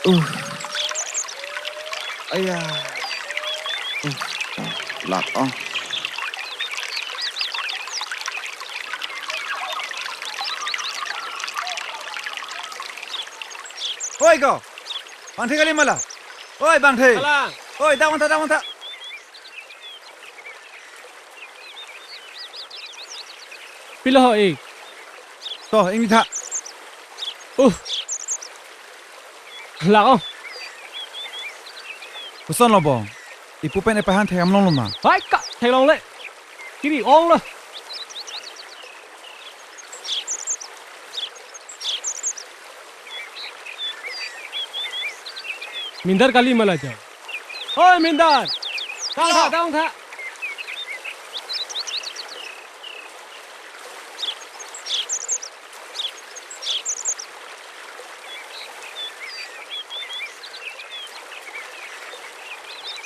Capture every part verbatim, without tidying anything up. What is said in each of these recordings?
Uh. Aya. Uh. Lak ong. Oi ko. Bangthe kali ma la. Oi Bangthe. Kalang. Oi, dak vangtha, dak vangtha. Pilo ho ik. To, ingni tha. Uh. Lak ong. Koson lo bong. Ipu pen ipei aphan thekdam longlo ma? Hai ka, theklongle. Kiri ong lo. Mindar kali ma la jo. Oi, Mindar. Tang tha, tang tha.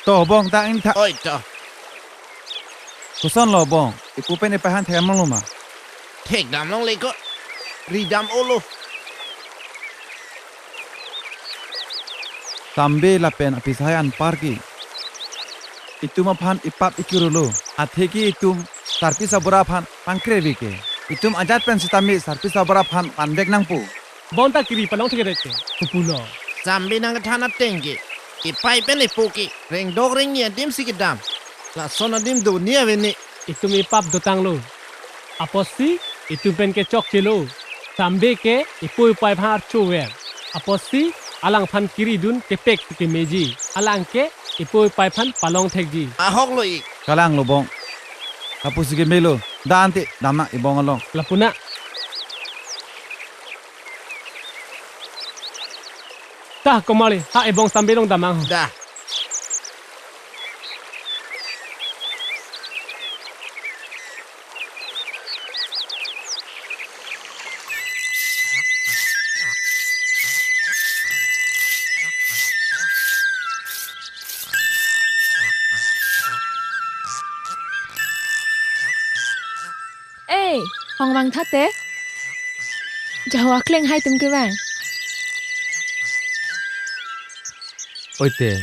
To bong, ta ingni tha. Oi to. Koson lo bong, ipu pen ipei aphan thekdam longlo ma? Thekdam longle ko. Ridam olo. Sambe lapen apisai anpar ke itum aphan ipap ikirolo. Athe ke itum sarpi sabura aphan pangkre ave ke. Itum ajat pen sitame sarpi sabura aphan panvek nangpo. Bonta kiri palong thek rete. Kupulo. Sambe nangkethan ateng ke, ipei pen ipo ke rengdok rengni adim si kedam. Lason adim do ni ave ni. Itum ipap dotanglo. Apotsi itum pen kechokchelo. Sambe ke ipo ipei aphan archo ver. Apotsi alangphan kiridun kepek si kemeji. Alang ke ipo ipei aphan palong thekji. Ahok lo ik. Kalang lo bong. Lapusi kemelo. Da ante, dam nang ibong along. Lapu na. Ta, komarli, ha ibong sambe along dam nang ho. Da. Ei, hong vangtha te. Jaho akleng hai atum kevang. Oi te.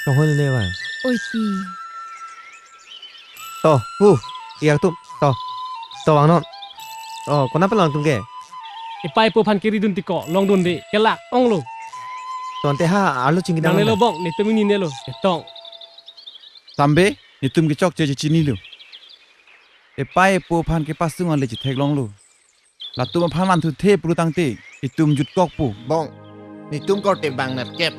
Tohon ne vang. Oi ti. To, hu, iyak tum, to, to vangnon. To, konat pen long tum ke? Ipei ipo aphan kiridun tiko, longdunde, kelak onglo. To ante ha, arlo chingki dam nangnelo nang. Bong, netum ingninelo, etong. Sambe, netum kechokche chinilo. Ipei ipo aphan kepasung ale chetheklonglo. Latum aphan vanthu the pulo tangte, itum jutkokpo. Bong, netum korte bang nerkep.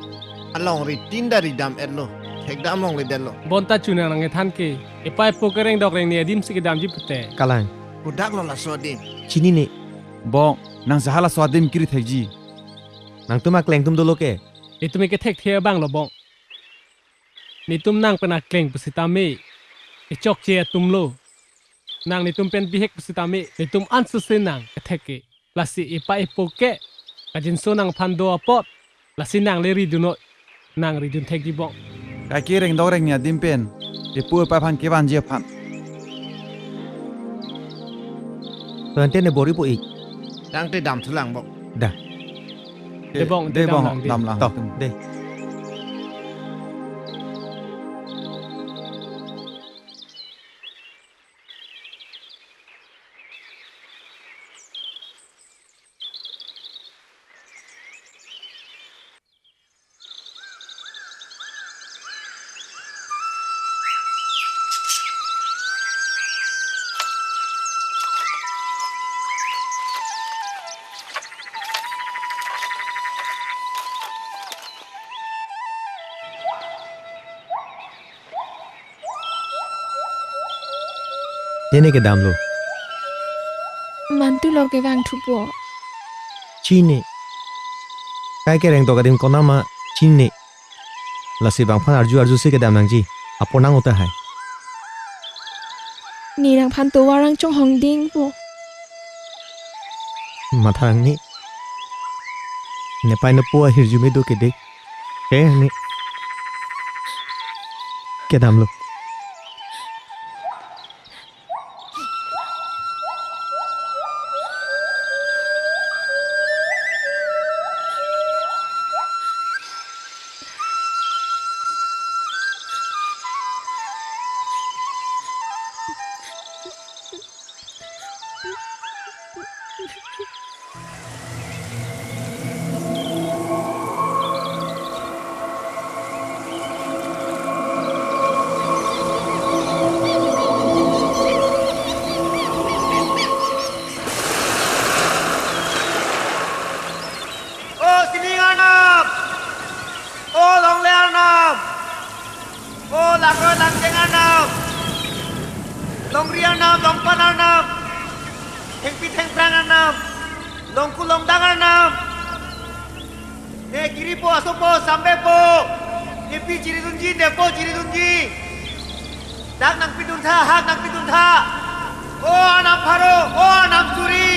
Alongri tin da ridam etlo. Thekdam longledetlo. Bonta chunang nangkethan ke, ipei ipo ke rengdok rengni adim si kedamji pute. Kalang. Kodak lo laso adim? Chinine. Bong, nang saha laso adim kiri thekji? Nangtum akleng atum dolo ke? Itum ke thekthe abang lo bong. Netum nang pen akleng pusitame, kechokche atum lo. Nang netum pen bihek pusitame, netum ansose nang kethek ke. Lasi ipei ipo ke, kajinso nangphan do apot, lasi nang le ridun noi, nang ridun thekji bong. Kaike rengdok rengni adim pen, ipo ipei aphan kevanji aphan. To ante ne bor-ipo ik. Tangte damthulang bong. Da. De bong, de de dam bong, lang de. Dam lang. To, de. Dene kedamlo. Mantu lor kevang thupo. Chine. Kaike rengdok adim konat ma chine. Lasi bangphan arju arjuse kedam nangji. Apor nang-o tahai. Ne nangphan tovar rang chonghong dingpo. Matha rang ni. Nepei nepo ahirjume do kede. Ke ni. Kedamlo. Thengphrang arnam, longku longdang arnam, ne kiripo asopo sambepo, ne pi chiridunji, nepo chiridunji. Dak nangpiduntha, hak nangpiduntha. O arnam pharo, o arnam suri,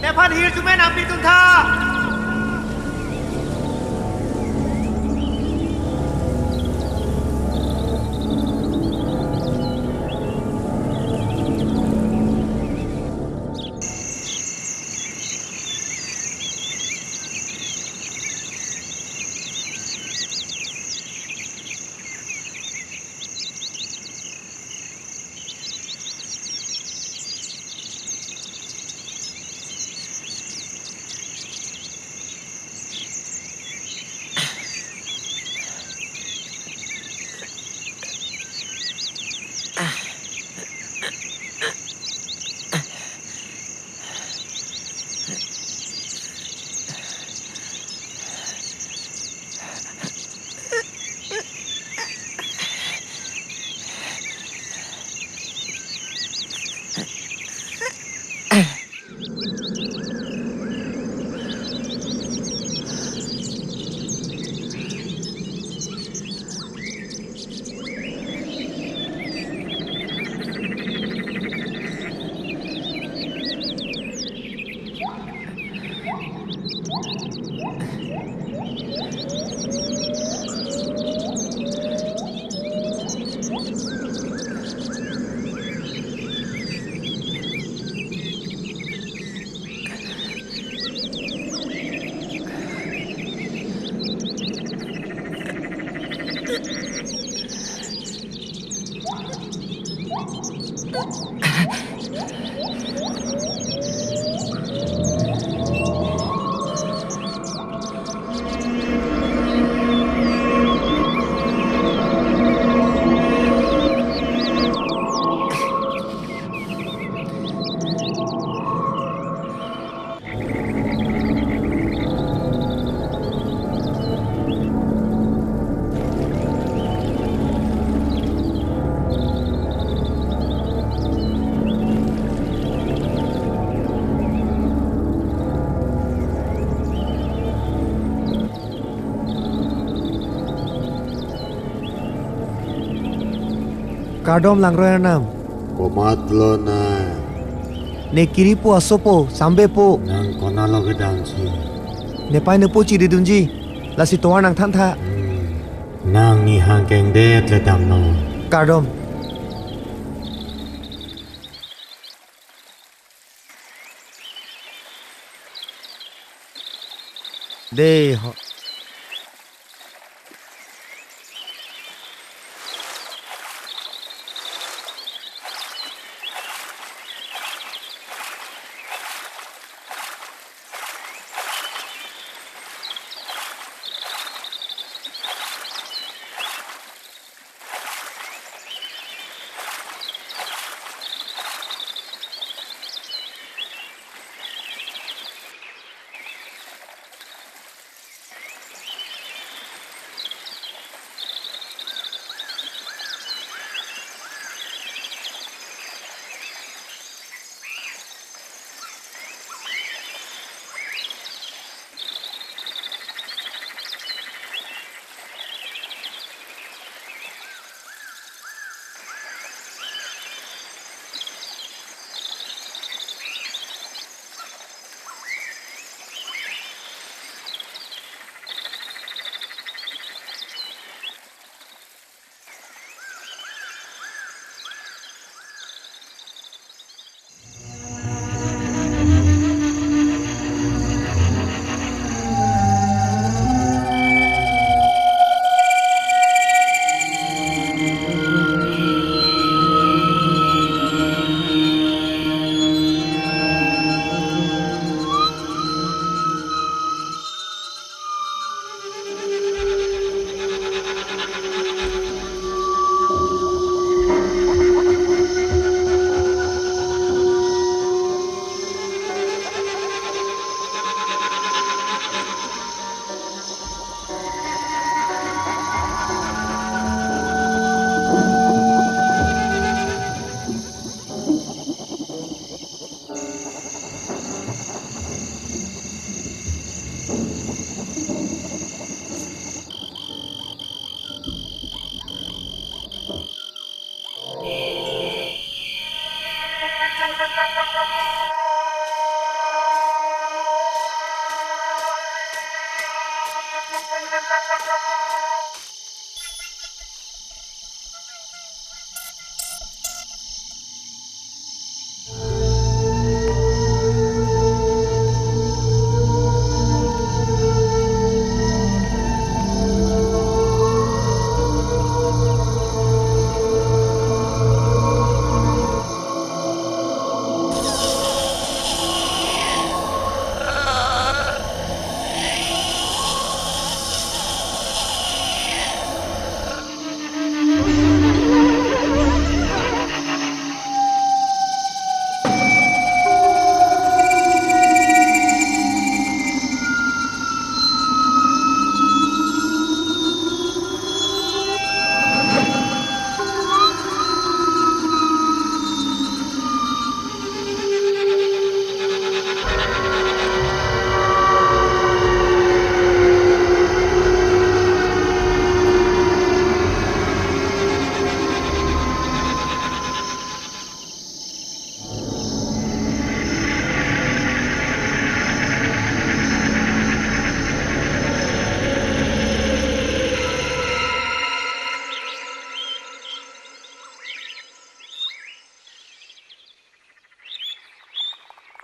nephan hirjume nangpiduntha. Kardom langroi arnam. Komatlo nang? Ne kiripo asopo sambepo. Nang konatlo kedamsi? Nepei nepo chiridunji. Lasi tovar nangthantha. Hmm. Nang nihang kengdet le damnon. Kardom. Dei ho.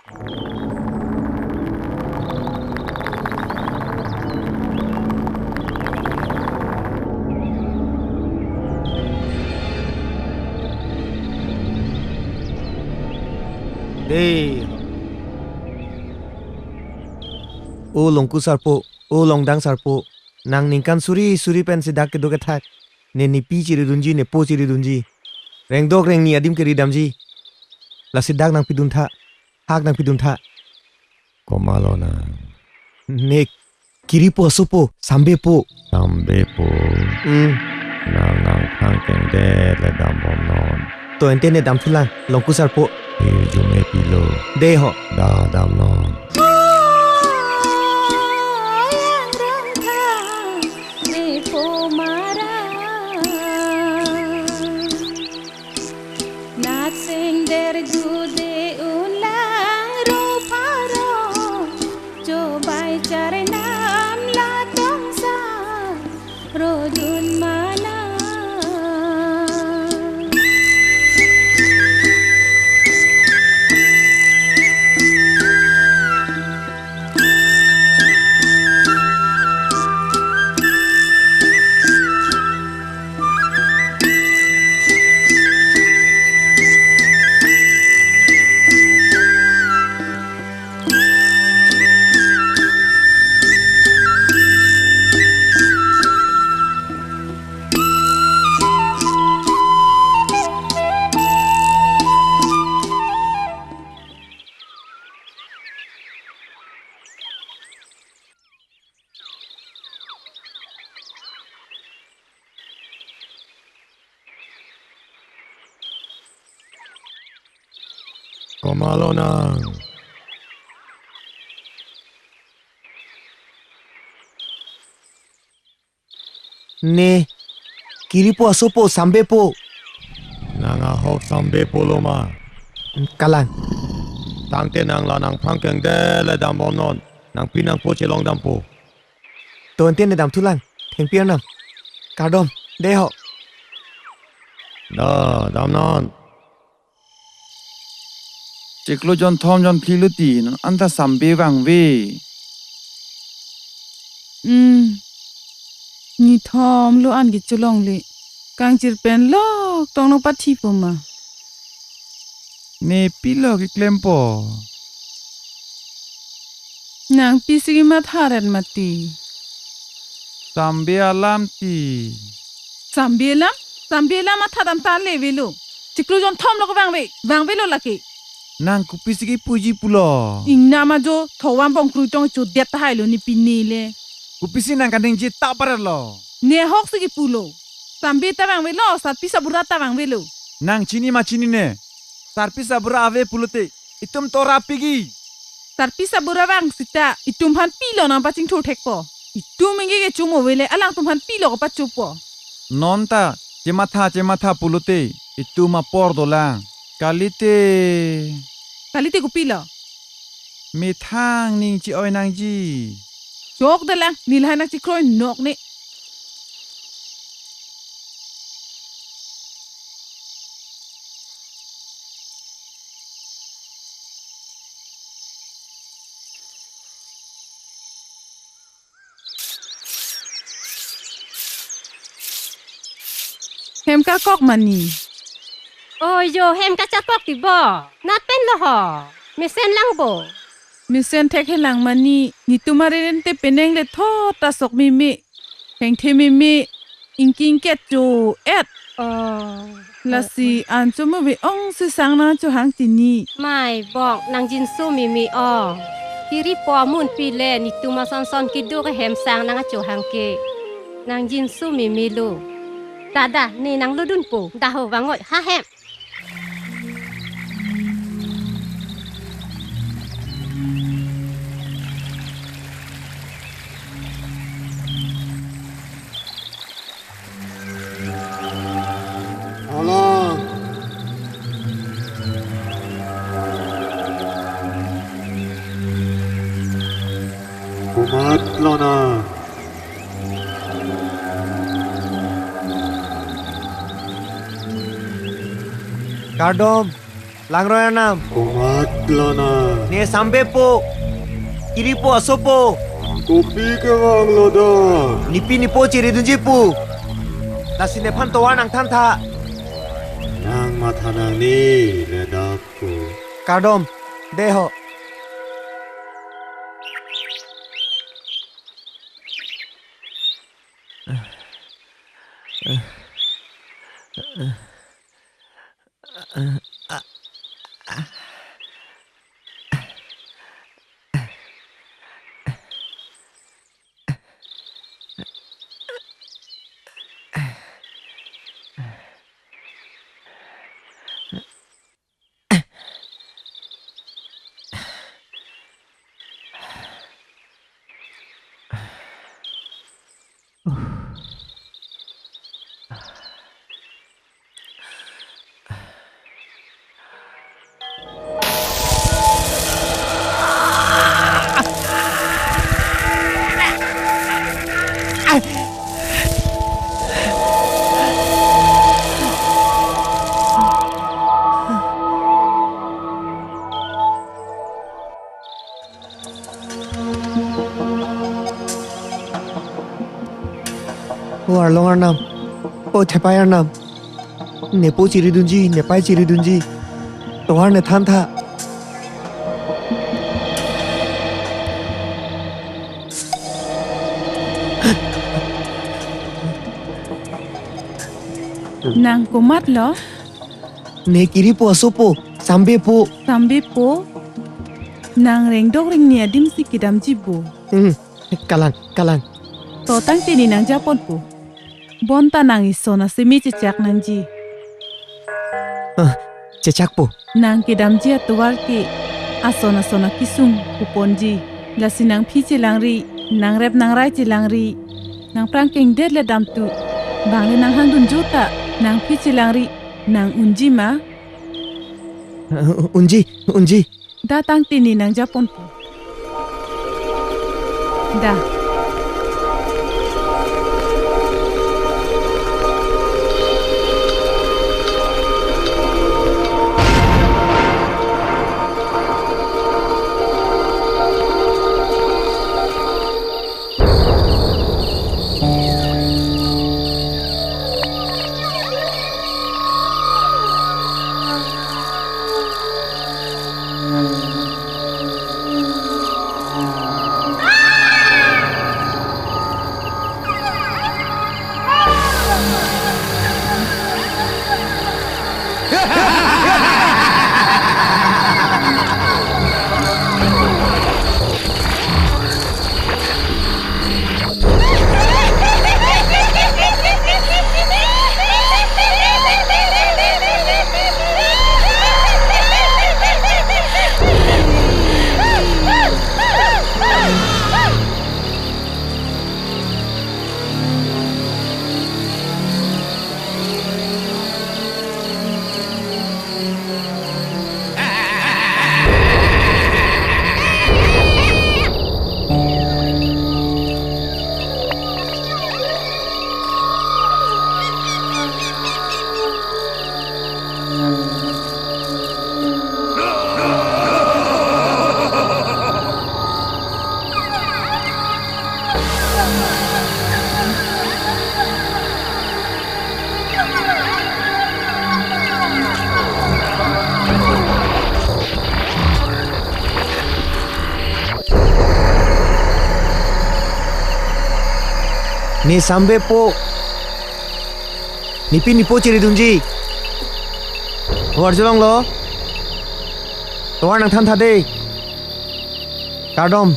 Dei. O Longku Sarpo, o Longdang Sarpo, nang ningkan suri suri pensi dak kedo kethak. Ne nepi chiridunji, nepo chiridunji. Rengdok rengni adim keridamji. Lasi dak nangpiduntha, hak nangpiduntha. Komatlo nang? Ne kiripo asopo, Sambepo. Sambepo. Hmm. Nang nangphan kengdet le dambomnon. To ante ne damthulang, Longku Sarpo. Hirjume pilo. Dei ho. Da damnon. Natseng dergude unlang ro pharo, chobai charnam latongsa rodun mana. Komatlo nang? Ne kiripo asopo, Sambepo. Nang ahok Sambepo lo ma? Kalang. Tangte nang la nangphan kengdet le dambomnon. Nangpi nangpo chelong dampo. To ante ne damthulang. Thengpi arnam. Kardom. Dei ho. Da, damnon. Chiklo jonthom jonphli lo ti, non anta Sambe vangve. Hmm. Nithom lo an kecholongle. Kangchir pen lok tong nangpathipo ma? Ne pilo keklempo? Nang pisi kematha ret mati. Sambe alam ti. Sambe alam? Sambe alam matha dam ta le avelo. Chiklo jonthom lo kevangve, vangvelo lake. Nang kopisi kepuji pulo? Ingna ma jo, thovam bongkrui tong chodet tahai lo ne pine le. Kopisi nang kaningje ta paret lo? Ne ahok si kepulo. Sambe ta vangvelo, sarpi sabura ta vangvelo. Nang chini ma chinine? Sarpi sabura ave pulote itum tora piji. Sarpi sabura vang seta itum aphan pilo nangpachingthur thekpo? Itum ingke kecho mo avele alangtum aphan pilo kapachopo? Non ta chematha chematha pulote itum apor dolang. Kalite. Kalite kopilo? Methang ning chi-oi nangji. Chokdelang, neli lahai nangchekroinok ne. Hem kakok mani. Ojo, hem kachakok ti bo. Nat pen lo ho. Mesen lang bo. Mesen thekhelang mani, netum arerente penang le thot ta sok meme. Hengthe meme, ingking kecho et. Oh. Lasi ancho mo ve ong si sang nangchohang tini. Mai bok nangjinso meme o. Kiripo amunpi le netum asonson kedo ke hem sang nangchohang ke. Nangjinso meme lo. Dada, ne nanglodunpo. Daho vang-oi ha hem. Hala. Komatlo nang? Kardom. Langroi arnam. Komatlo nang? Ne sambepo. Kiripo asopo. Kopi kevanglo do? Nepi nepo chiridunji pu. Lasi nephan tovar nangthantha. Nang matha nangne le dak ko. Kardom, dei ho. O arlong arnam, o thepai arnam, nepo chiridunji, nepai chiridunji, tovar nethantha. Nang komatlo? Ne kiripo asopo, sambepo. Sambepo? Nang rengdok rengni adimsi kedamji bo? Hmm, kalang, kalang. To tangte ne nangjaponpo. Bonta nang ison aseme chechak nangji. Ah, chechakpo. Nang kedamji atovar ke ason ason akesung puponji. Lasi nangphi chelangri, nangrep nangrai chelangri, nangprang kengdet le damtu. Bang le nanghangdun jota, nangphi chelangri, nang unji ma? Uh, unji, unji. Da tangte ne nangjaponpo. Da. Ne sambepo. Nepi nepo chiridunji. Tovar chelonglo. Tovar nangthantha dei. Kardom.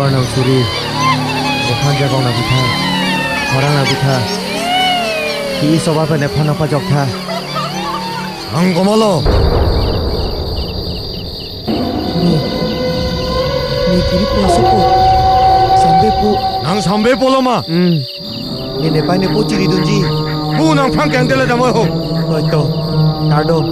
Nang suri, ephan jakong nang pitha, orang nang pitha. Ki soba pen ephan nang pajok tha. Ang komolo. Ne, ne kiri po, sopo. Sambe po. Nang sambe polo ma? Hmm. Ne nepei nepo chiridunji. Bu nang phrang kangdele damoi ho. Oi to. Kardom.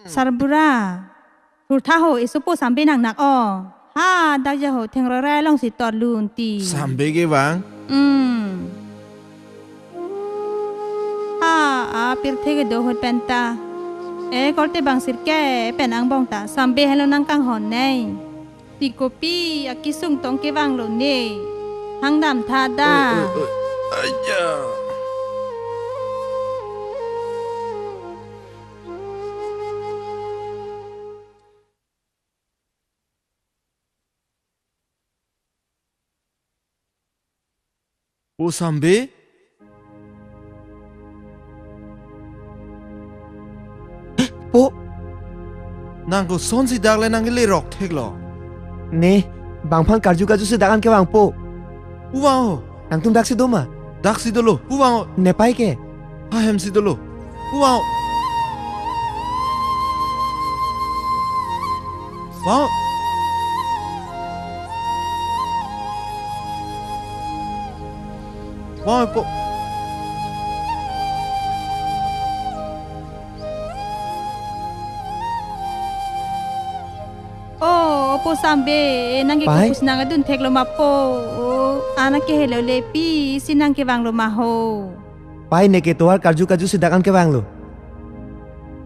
Sarbura, thurtha ho, esopo Sambe nangnak o. Ha, dak ja ho, thengroi rai alongsi totlo unti. Sambe kevang? Hmm. Ha, apirthe kedo ahut penta. E, korte bang sirkep pen angbong ta Sambe henlo nangkanghon nei. Ti kopi akesung tong kevanglo ne. Hangdam tha da. Oi, oi, oi. Aya. Po Sambe? Po. Nang kosonsi dak le nangkele rok theklo? Ne, bang aphan karju karjusi dak an kevang po. Pu vang ho. Nangtum daksi do ma? Daksi dolo. Pu vang ho. Nepei ke? Ha hemsi dolo. Pu vang ho. Vang ho. Vang ho po. O, po Sambe, nang ke Pai? Kopusi nangdun theklo ma po. O, ana ke helo le pisi nang kevanglo ma ho. Pai, ne ke tovar karju karjusi dak an kevanglo?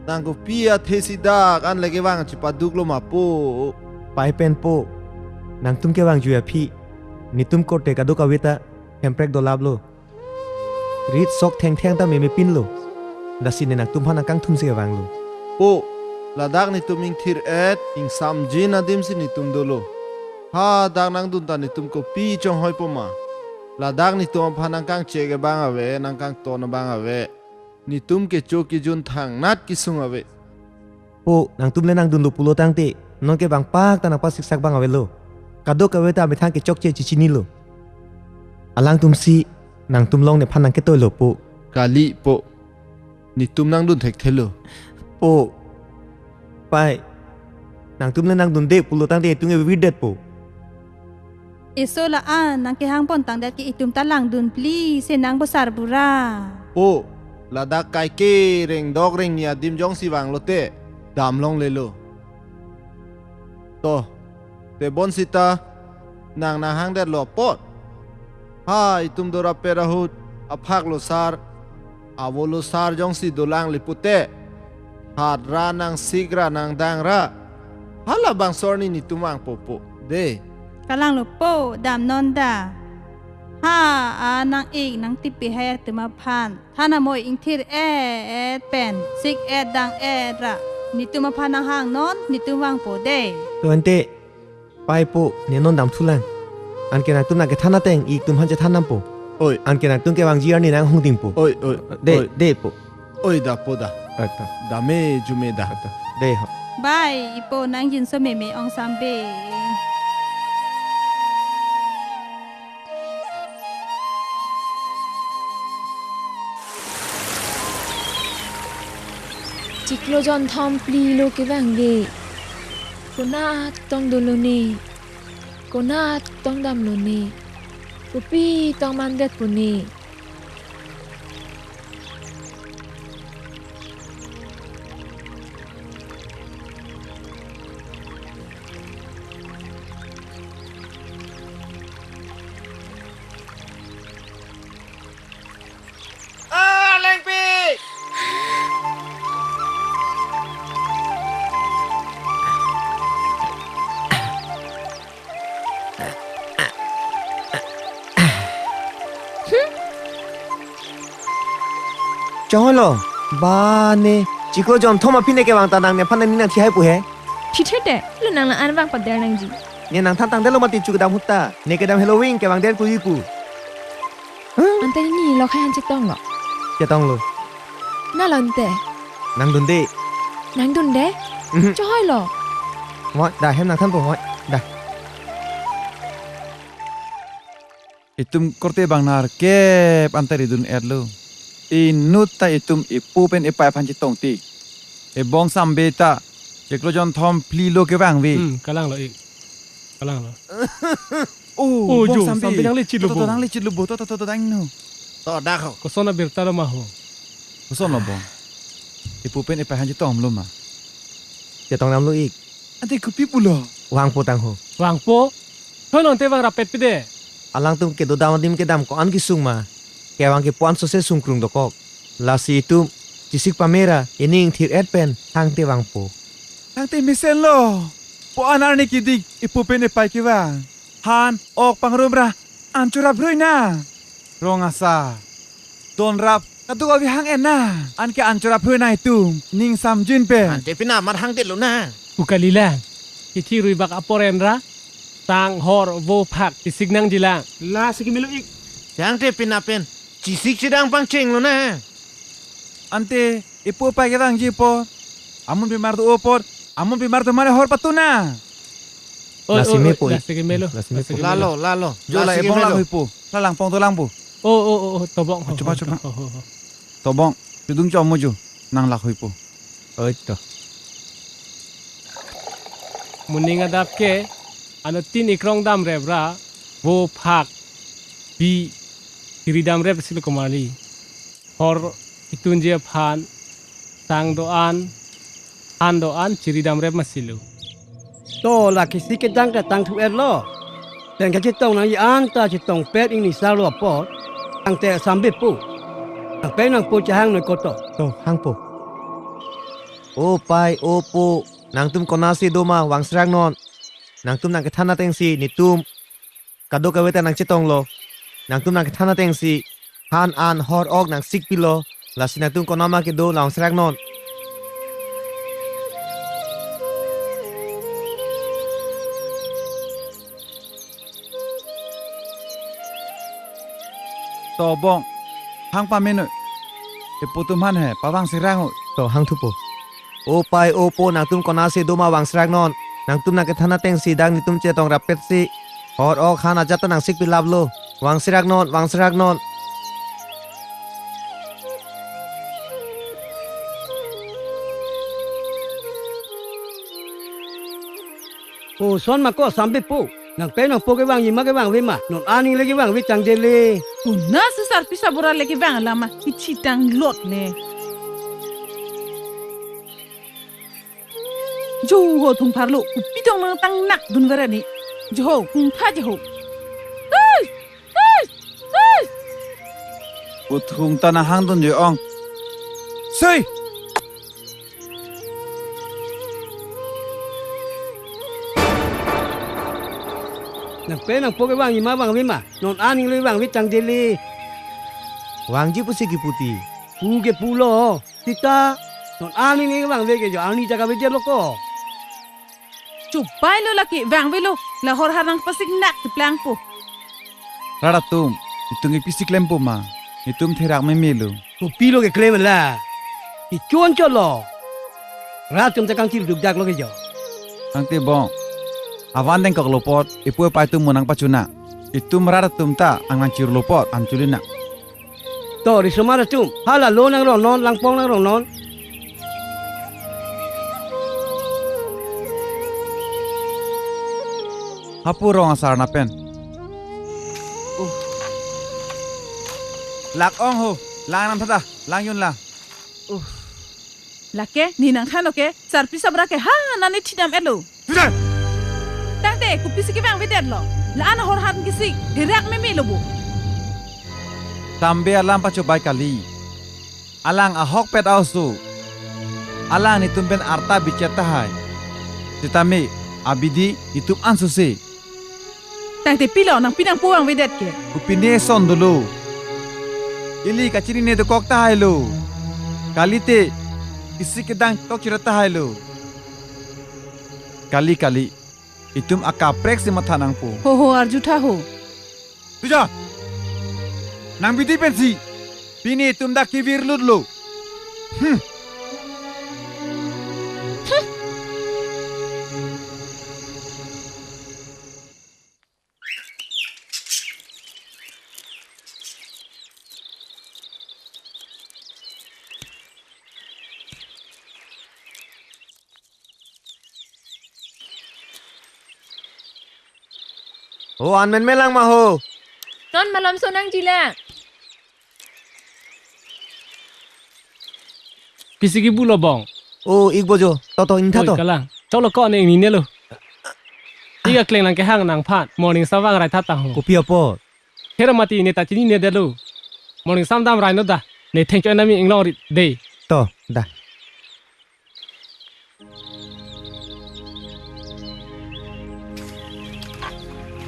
Nang kopi athesi dak an le kevang chipaduklo ma po. Pai pen po, nangtum kevangji aphi netum korte kadokave ta hemprek dolaplo. Rit sok thengtheng ta memepinlo. Lasi ne nangtum aphan nangkangthumsi kevanglo. Po, ladak netum ingthir-et, ingsamjin adimsi netum dolo. Ha, dak nangdun ta netum kopi chonghoi po ma? Ladak netum aphan nangkangchek abang ave, nangkangton abang ave. Netum kecho kejun thangnat kesung ave. Po, nangtum le nangdunlo pulo tangte, non ke bang pak ta nangpasiksak abang avelo. Kadokave ta amethang kechokche chechinilo. Alangtumsi nangtum along nephan nangketoilo po. Kali po. Netum nangdun thekthelo. Po. Pai. Nangtum le nangdunde pulo tangte itum ke vividet po. Eso la-an nang kehang pon tangdet ke itum ta langdun pli, se nang bo Sarbura. Po, Ladak kaike rengdok rengni adim jongsi vanglote, damlonglelo. To, tebon sita, nang nanghangdetlo apot. Ha, itum dorapet ahut, aphaklo sar, avolo sar jongsi dolang lipute. Hat ra nang sik ra nang dang ra. Halabangso arni netum vangpo po. De. Kalanglo po, damnon da. Ha, a nang-ik nang tipi hai atum aphan. Than amoi ingthir-et pen, sik-et dang-et ra. Netum aphan nanghangnon, netum vangpo de. To ante, pai po, ne non damthulang. Anke nangtum nangkethan ateng, ik atum aphan chethan dampo. Oi. Anke nangtum kevangji arni nanghongdingpo. Oi, oi, De, oi. De po. Oi, da po da. Ata. Dame jume da. Ata. De ho. Bai, ipo nangjinso meme ong Sambe. Chiklo jonthom phli lo kevangve. Konat tong dolo ne. Konat tong damlo ne. Kopi tong mandetpo ne. Ah, Lengpi! Chonglo, ba ne, chiklo jonthom aphi ne kevang ta nang nephan nangning nangthi hai pu he. Thithe te, lo nang la-an vangpader nangji. Ne nangthan tangdetlo mati chu kedam ahut ta. Ne kedam Halloween kevangder pu ipu. Ante ne ni lo khai han chetonglo. Chetonglo. Na lo ante. Nangdunde. Nangdunde? Mhm. Chohoilo. Moi, da hem nangthanpo moi. Da. Itum korte bang nerkep ante ridun-etlo. Inut ta itum ipu pen ipai aphan chetong ti. Ebong Sambe ta chiklo jonthom phli lo kevangve. Hmm, kalanglo ik. Kalanglo. Oh, Oh, bong jo, Sambe. Sambe nanglechitlo To, to, to, bo. Nanglechitlo bo. To, to, to, to, to, dang no. To, dak ho. Koson abirta lo ma ho. Koson lo bong. Ipu pen ipai aphan chetonglo ma. Chetong damlo ik. Ante kopi pulo. Vangpo tang ho. Vangpo? Thoi lo ante vang rapet pide. Alangtum kedodam adim kedam ko-an kesung ma. Kevang kepu-an sose sungkrung dokok. Lasi itum chesik pame ra ining ingthir-et pen thangte vangpo. Thangte mesenlo. Po-an arni kedik ipu pen ipai kevang. Han, ok pangrum ra an chorap rui na. Rong asar. Don rap kaduk avi hang-en na. Anke an chorap rui na itum. Ning samjin pen. Ante pina mar hangdetlo na. Pu kalilang. Kithi rui bak apor en ra. Tang hor vo phak chesik nangjilang. Lasi kemelo ik. Thangte pina pen. Chesik chedang pangchenglo na. Ante ipu ipai kevangji apot. Amun pimar do apot. Amun pimar do mane hor patu na. Oi, Lasi oi, me oi, po ik. Lasi kemelo. Lasi me Lasi po. kemelo. Lalo, lalo. Jo la Lasi ebong kemelo. Langhuipo. La langpong dolang po. Oh, oh, oh, oh, tobong. Achuba, achuba. Oh, oh, oh. Tobong. Chudung chomo jo. Nang langhuipo. Oi to. Moning adap ke, ano tin ikrong damrep ra, vo phak, bi, chiri damrep silo komarli. Hor itunji aphan, tang do-an, han do-an, chiri damrep masilo. To la kisi kedang ta tangthu-etlo. Pen kachetong nangji anta chetongpet ingni sar lo apot. Tangte Sambe pu. Nangpeng nangpo chehang noi koto. To, hangpo. O pai, o po, nangtum konatsi doma vangserak non. Nangtum nangkethan atengsi netum kadokave ta nangchetonglo. Nangtum nangkethan atengsi han an hor ok nangsik pilo. Lasi nangtum konatma kedo la vangserak non. Tobong. Hang pamenoi. Ipu atum aphan he, pavangserak noi. To hangthupo. O pai, o po, nangtum konatsi doma vangserak non. Nangtum nangkethan atengsi dak netum chetong rapetsi hor ok han ajat ta nangsik pilaplo. Vangserak non, vangserak non. Koson ma ko Sambe pu. Nangpen nangpo kevangji ma kevangve ma? Non aning le kevangve tangdet le. Konat si sarpi sabura le kevang alam ma, ichi tang lot ne. Jo ho thungpharlo, kopi tong nangtang nak dun vera ni. Jo ho, thungpha jo ho. Hey! Hey! Hey! Puthung ta nahang dun jo ong. Sei! Nangpen nangpo kevangji ma vangve ma? Non aning le vangve tangdet le. Vangji pusi kipu ti. Pu ke pulo. Sita, non aning le vangve ke jo, aning ta kavedetlo ko. Chupai lo lake, vangvelo, la horhar nangpasik nak tiplangpo. Rat atum, itum ke pisi klempo ma, itum therak memelo. Kopilo keklem la, ichon cholo. Rat atum ta kangchir dukdaklo ke jo. Tangte bong, avan dengkoklo apot, ipu ipai atum mo nangpachuna. Itum rat atum ta ang nangchirlo apot, ang chulina. To, risomar atum, hala lo nangrong non, langpong nangrong non. Hapu rong asar napen. Uh. Lak ong ho, lang nam thada, lang yun la. Uh. Lake, ne nangthan lo ke, sarpi sabra ke, ha, nani thidam etlo. Sudah. Tangte, kopisi kevangvedetlo. La-an ahorhar kesik, therak memelo bo. Sambe alam pachobai kali. Alang ahokpet a-oso. Alang netum pen arta bichet tahai. Sitame, abidi netum ansose. Tangte pilo nangpi nangpo vangvedet ke? Kopine son dolo. Ili kachinine dokok tahailo. Kalite isi kedang tok chira tahailo. Kali kali. Itum akaprek si matha nangpo. Ho ho arjutha ho. Tuja. Nang bidi pensi. Pini itum dak kevirlutlo. Hmm. O, an menmelang ma ho. Non malom so nangjilang. Pisi kibu lo bong. O, ik bojo. Toto, ingtha to. Oi, kalang. Choklo ko ne ingnine lo. Ik akleng nangkehang nangphan. Morning samvang rai tha ta ho. Kopi apot? Hera mati ne ta chininedetlo. Morning samdam rai no da. Ne thengchoi nami inglong ri de. To, da.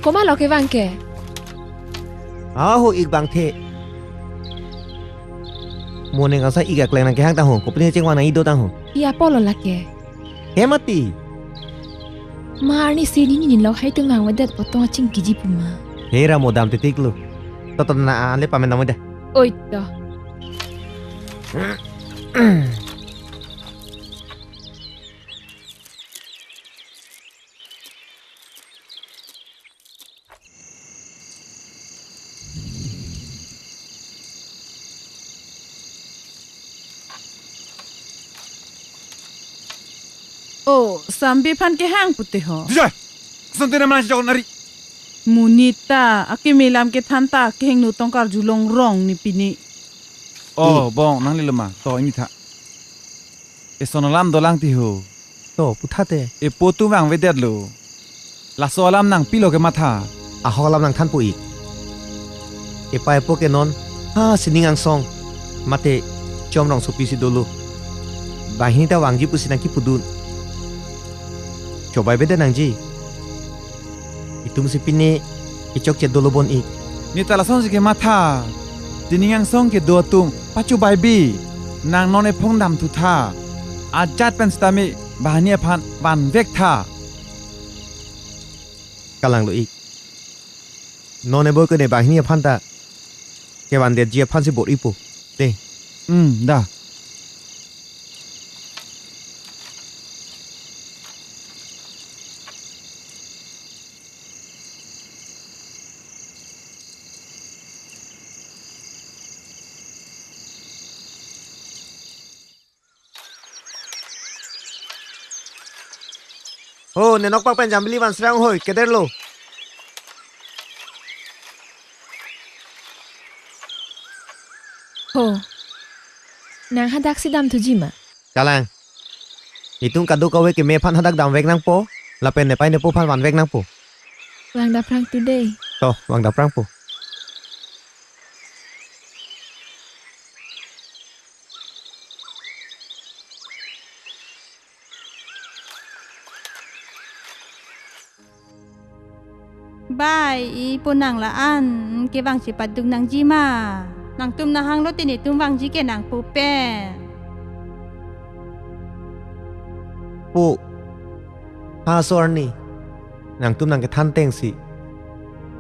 Komat lo kevang ke? Aho ik bangthe. Mo neng asa ik akleng nangkehang ta ho, kopine chengvang nangji do ta ho. Iya polo lake. He mati. Ma arnisi nini lo hai tum vangvedet potong aching kiji puma. Hera mo dam titik lo. Toto na ale pamen dam da. Oi to. O, Sambe aphan kehang pute ho. Jijai! Sante nam nang chokon ari. Monit ta, akeme lam kethan ta, kehingno tongkar julong rong ne pini. O, bong, nang lilo ma, to ingni tha. Eson alam dolang ti ho. To, puthate. Epo atum vangvedetlo. Laso alam nangpilo kematha. Ahok alam nangthanpo ik. Epa epo ke non, ha, sining angsong. Mate, chom rongsopi si dolo. Banghini ta vangji pusi nangkipudun. Chobaivedet nangji. Itum si pine kechokche dolo bon ik. Ne ta lasonsi kematha. Sining angsong kedo atum pachobaive. Nang non ephong damthu tha. Ajat pen sitame banghini aphan vanvek tha. Kalanglo ik. Non ebo ke ne banghini aphan ta kevandetji aphan si bor-ipo. Te. Hmm, da. Ho, ne nokpak pen jambili van srang hoi, kederlo. Ho. Nang hadaksi damthuji ma? Kalang. Netum kadokave keme aphan hadak damvek nangpo, lapen nepei nepo aphan vanvek nangpo. Vang daprang tu dei. To, vang daprangpo. Bai, ipo nang la-an kevang chepaduk nangji ma? Nangtum nahanglo te netum vangji ke nangpo pen. Po, ha so arni, nangtum nangkethan tengsi,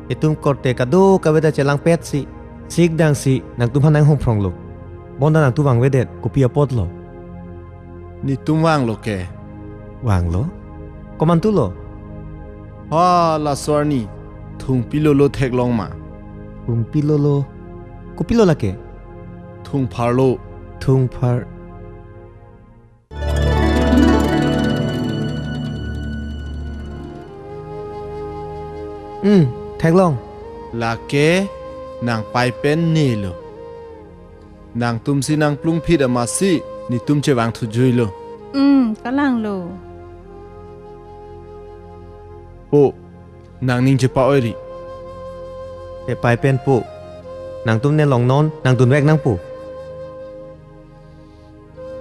itum korte kadokave ta chelangpetsi, sikdangsi nangtum aphan nanghongphronglo. Bonta nangtum vangvedet, kopi apotlo? Netum vanglo ke. Vanglo? Komantulo? Ha, laso arni, thungpi lolo theklong ma? Thungpi lolo? Kopilo lake? Thungpharlo. Thungphar. Hmm, theklong. Lake nangpei pen nelo. Nangtumsi nangplungphit amatsi netum chevangthujuilo. Hmm, kalanglo. Po, nangning chepa-oiri. Nepei pen po. Nangtum ne longnon, nangdunvek nangpo.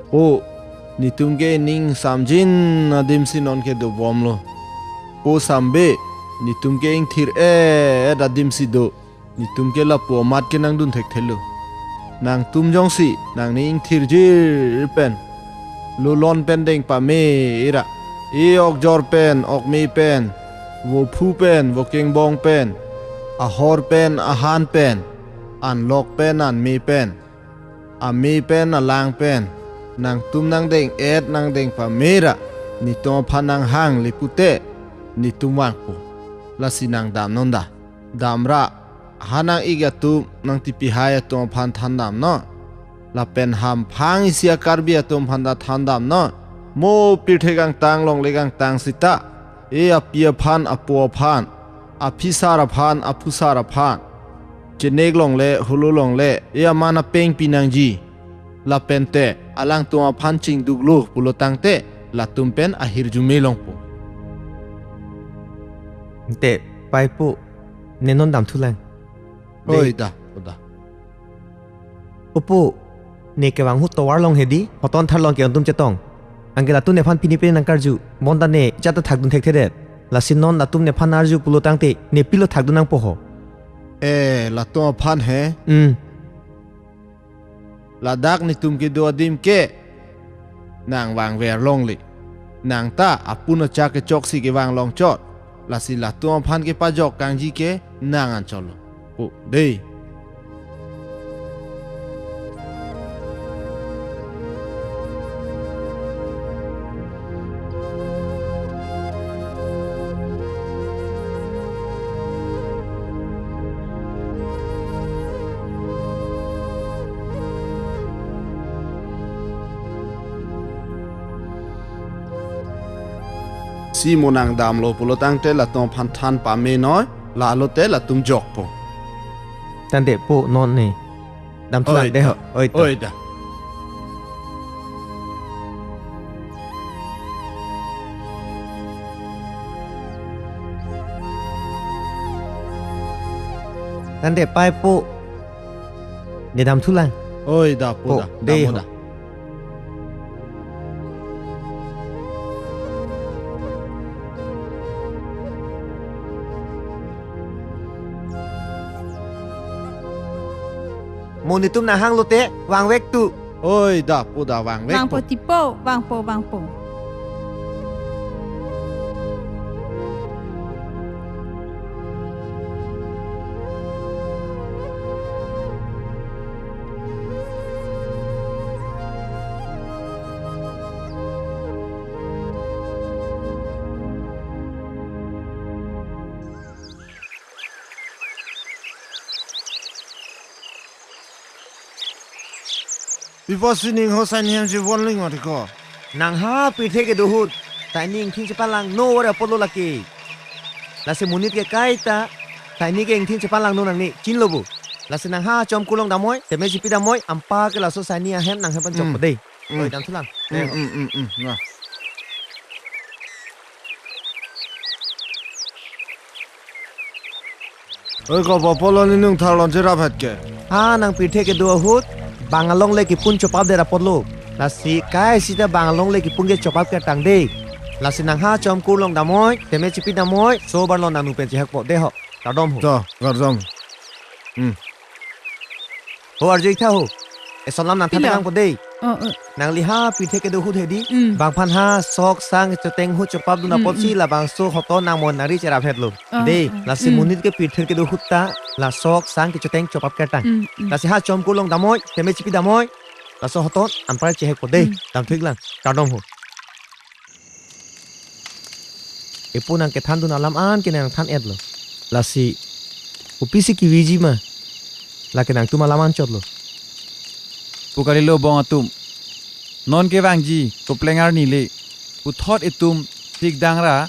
Po, netum ke ning samjin adimsi non ke dobomlo. Po sambe, netum ke ingthir-et adimsi do. Netum ke lapu amat ke nangdun thekthelo. Nangtum jongsi, nangning ingthirjir pen, lolon pen deng pamera, e-okjor pen, okme pen, vophu pen, vokengbong pen, ahor pen, ahan pen, anlok pen, anme pen, ame pen, alang pen, nangtum nangdeng-et nangdeng pamera, netum aphan nanghanglepu te, netum vangpo. Lasi nang damnon da. Damra, ha nang-ik atum, nangtipihai atum aphan thandamnon. Lapen hamphang isi a-Karbi atum aphan ta thandamnon. Mo pirthe kangtang longle kangtang sita, e api aphan, apo aphan, aphisar aphan, aphusar aphan, chenek longle, holo longle, e aman apeng pinangji. Lapen te, alangtum aphan chingduklo pulo tangte, latum pen ahirjume longpo. Te, pei po, ne non damthulang. Dei. Oi da, o da. Opo, ne kevang ahut tovar long hedi, hoton tharlong ke-ongtum chetong. Anke latum nephan pini pini nangkarju, bonta ne chata thakdun thekthedet. Lasi non latum nephan arju pulo tangte, ne pilo thakdun nangpo ho? Eh, latum aphan he? Hmm. Ladak netum kedo adim ke nang vangver longle. Nang ta apun achak kechoksi kevang longchot. Lasi latum aphan kepajok kangji ke nang anchotlo. O, dei. Si mo nang damlo pulo tangte latum aphan than pamenoi, lalo te latum jokpo. Tangte po non ne. Damthulang. Oi dei da. Ho, oi to. Oi da. Tangte pei po. Ne damthulang. Oi da, po. Po da, dei dam ho. Da. Mo netum nanghanglo te, vangvek tu. Oi da, po da, vangvek. Vangpo po. Tipo, vangpo, vangpo. Pi apotsi ning ho sai nihem si von ling ot ko. Nang ha pirthe kedo ahut, tai ning ingthin chepalangno ore apotlo lake. Lasi monit ke kaita, tai ning ke ingthin chepalangno nangne, chinilo bo. Lasi nang ha chom kurlong damnoi, teme chipi damnoi, anparke laso saini ahem nang hem pen chok Hmm. po dei. Hmm. Oi, damthulang. Hmm, hmm, hmm, hmm. Nah. Oi, kopi apotlo ne nung tharlon cherap het ke? Ha, nang pirthe kedo ahut, bang along le kipun chopap det apotlo. Lasi kai sita bang along le kipun ke chopap kertang dei. Lasi nang ha chom kurlong damnoi, teme chipi damnoi, so barlon nang nu pen chehek po dei ho. Kardom ho. To, kardom. Hmm. Ho arju-ik tha ho. Eson alam nang tha Pilo? Tang po dei. Oh, oh. Nangli ha pirthe kedo ahut hedi. Hmm. Bang aphan ha sok sang choteng ahut chopap dun Hmm, apotsi hmm. Labangso hoton nang mon nangri cherap hetlo. Oh, dei, oh. Lasi Hmm. monit ke pirthe kedo ahut ta la sok sang kechoteng chopap kertang. Hmm, hmm. Lasi ha chom kurlong damnoi, teme chipi damnoi. Laso hoton anpar chehek po dei. Hmm. Damthu-iklang. Kardom ho. Epo nang kethan dun alam an ke nang than-etlo. Lasi kopisi keviji ma, lake nangtum alam anchotlo. Pu kalilo bong atum. Non kevangji kopleng arni le, puthot etum thik dangra,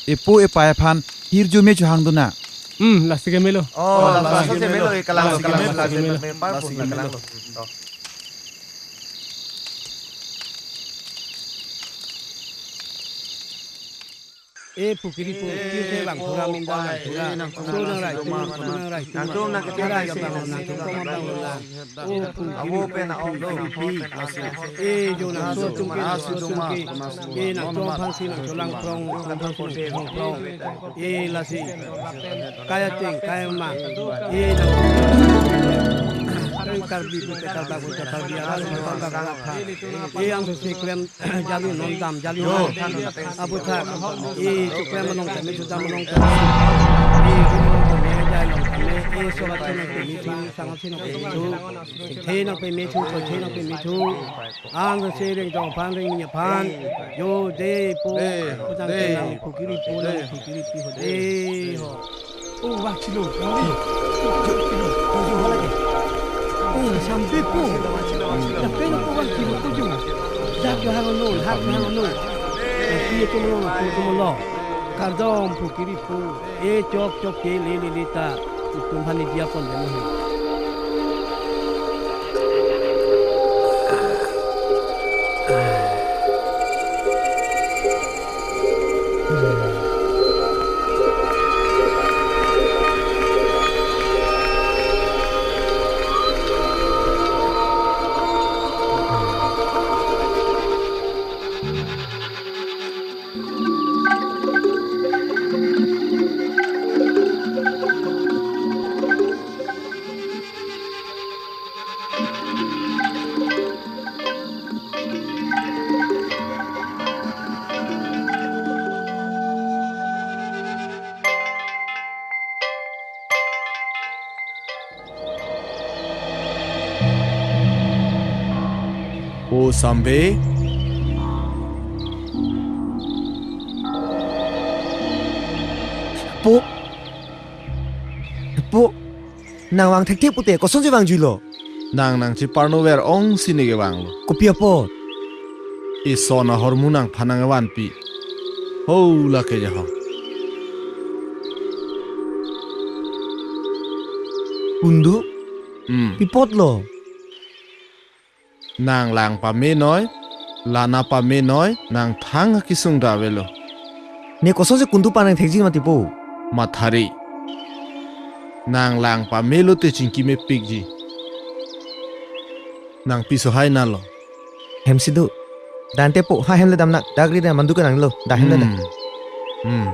epo epai aphan hirjume chohang dun na. Hmm, lasi ke melo. Oh, oh, lasi lasi ke melo, melo. Ekalang lo, lasi ke kalang lo, melo, lasi lasi ke melo. Lasi ke melo. Oh. E pukiri pu, e, pirthe bang thura minda bang thura. Eh, nang so nang rai, nang so nang rai. Nang so nang rai, nang so nang rai. O pukiri pu, pukiri pi. E jo nang so chungki, nang so chungki. E nang chong aphansi nang cholang prong, chong aphansi nang cholang prong. E lasi. Kaya cheng, kaya ma. E nang. Karbi pu, Karbi pu, Karbi alam, Karbi alam. E ang so si klem. Jali non dam, jali non dam. Aputhak, e choklem along tame, chudam along tame. E gum along tame, jai along tame. E sobat channel tame thu, sang si nang tame thu. Thengthe nang tame thu, thengthe nang tame thu. Ang si reng jong aphan, reng ni aphan. Jo dei po, dei, putang dei. Nang pukiri po, nang dei. Pukiri pi ho dei ho. Oh, vangchilo, vangchilo. Vangchilo, vangchilo, vangchilo lagi. Oh, sampai po. Sampai po vangchilo, vangchilo. Dak kena po vangchilo po jo. Dak jo hang non, hak hang non. Pi tum lo, pi tum lo. Kardom pukiri pu. E chok chok ke le le le ta. Itum hani dia pon demo he. O Sambe. Po. Po. Nang vang thekthe pute, kosonsi vangjuilo? Nang nangcheparno ver-ong si ne kevanglo. Kopi apot? Eson ahormu nangphan nangvanpi. Ho lake jaho. Kundu? Hmm. Pi apotlo? Nang lang pamenoi, la-an pamenoi, nang thang akesung ta avelo. Ne kosonsi kundu pen nang thekji mati po? Mathari. Nang lang pamelo te chingki mepikji. Nang piso hai nalo. Hem si do. Dante po, ha hem le dam nang, dak ri dam mandu ke nanglo, dak hem le dam. Hmm. Hmm.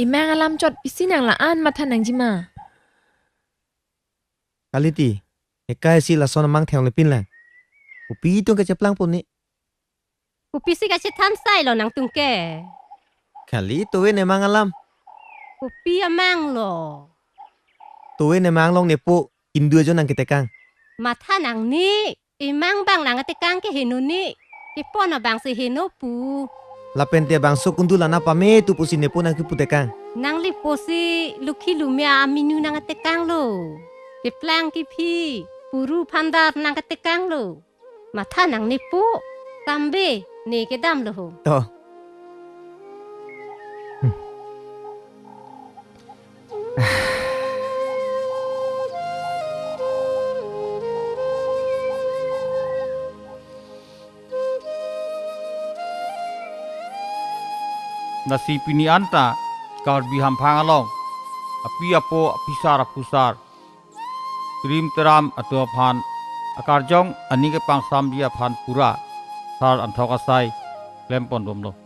Emang alam chot pisi nang la-an matha nangjima. Kaliti, ekai si lason amang thenglepin lang. Kopi tung kacheplangpo ni? Kopisi kachethan sai lo nangtum ke? Kali toven emang alam. Kopi amang lo? Toven emang along nepo indu ajo nangketekang. Matha nang ni, emang abang nangketekang ke heno ni. Kepon abang si heno pu. Lapen te bangso kundu lana pame tu pusi nepo nangkeputekang. Nangli pusi lukhi lumia aminu nangketekang lo. Keplang kephi, puru phandar nangketekang lo. Matha nang ni pu, tambe ne kedam lo ho. To. Hmm. Lasi pini anta Karbi hamphang along api apo, apisar aphusar, krim teram atum aphan akarjong aning kepangsamji aphan pura sar anthok asai klempon bomlo.